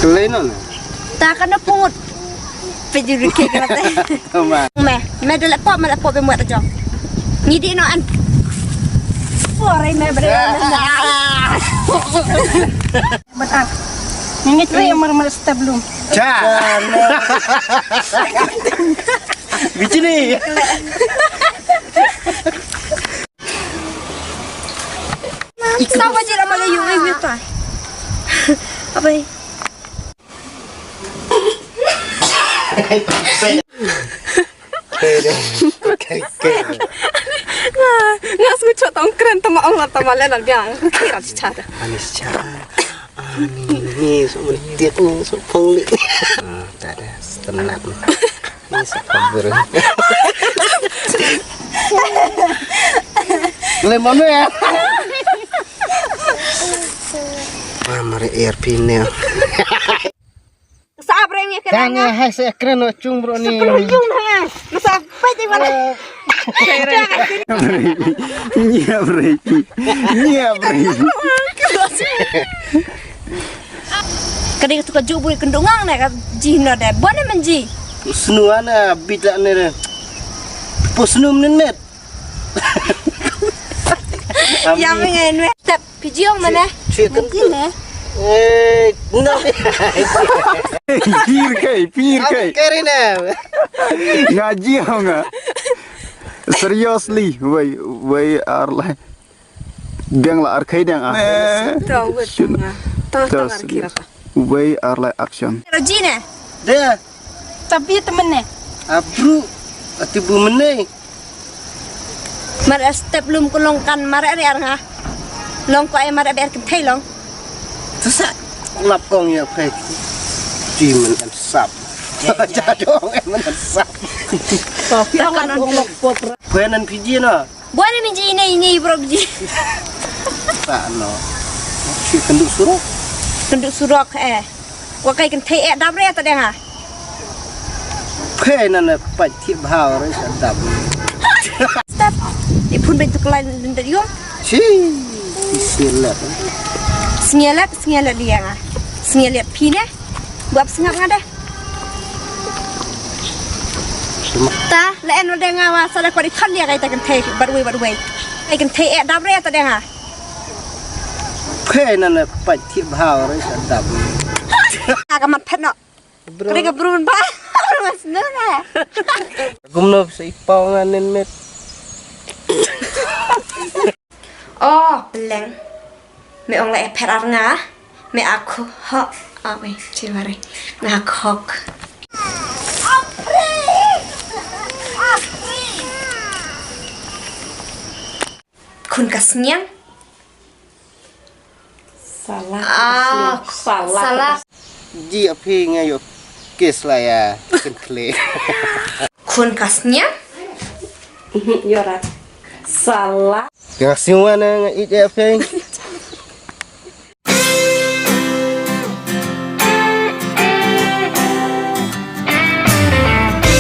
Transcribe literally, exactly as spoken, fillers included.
Lei no na. Ta ka na pungut. Pejuri ke kena te. Ma. Me, me dele pop, me dele pop be muat jong. Ngi di no an. Pore me bre. Bat ah. Ngi tri mar mar step lum. Cha. Bichini. Sa ba jira ma la yu e ta. Abai. Nga, nga sngewthuh tang kren tama ong la tama le la biang. Kira cha. Anis cha. Ani ni so mentik ni so pangli. Ah, tak ada setenak ni. Ni so kabur. Le mana ya? Wah, mari air pinel. Sa breng ya Kan kerana. Ya hai sa kren no chung bro ni. Sepuluh jung na. Masa apa je mana? Ni ya breki. Ni ya breki. Kadang tu ka jubu kendungang na ka ji no de. Bona menji. Snu ana bita ne re. Posnu menet. Ya mengen we. Step pijiong mana? Cik kan. Mungkin eh. Eh, no. Pir kai, pir kai. Kari na. Ngaji nga. Seriously, wei wei arlai. Biang la arkai dang ah. Tahu betul. Tahu tahu kira apa. Wei arlai action. Rajine. Dia. Tapi temen ne. Abru. Ati bu menai. Mar step lum ku long kan mar ari ar nga. Long ko ai mar ber kentei long. Tu sa lap kong ya pek. Ti men an sap. Jadong men an sap. Pek nan piji na. Buat ni menji ini ini bro ji. Tak no. Si kenduk surok. Kenduk surok eh. Wa kai kentei eh dap re ta deng ah. Phe nan pat thip bhau re sa dap. Step. Di phun ben tu kelai lendet yum. Si. Singelet. Singelet singelet dia nga. Singelet pine. Buat sengap nga deh. Ta la en wa deng nga wa sa da kwa di khan dia kai ta kentei badwei badwei. Kai kentei eh dap re ta deng nga. Phe nan pat thip bhau re sa dap. Ka man phet no. Bro. Kare ka bro ba. Mas no na. Gumno sa ipau nga nen met. Oh, leng. Me ong la e phet ar nga. Me aku hok. Ah, wei, ci mari. Me aku hok. Khun ka sniang. Salah. Ah, salah. Salah. Ji api nga yo kes la ya kenkle. Khun ka sniang. Yorat. Salah. Nga siwa na nga ij api.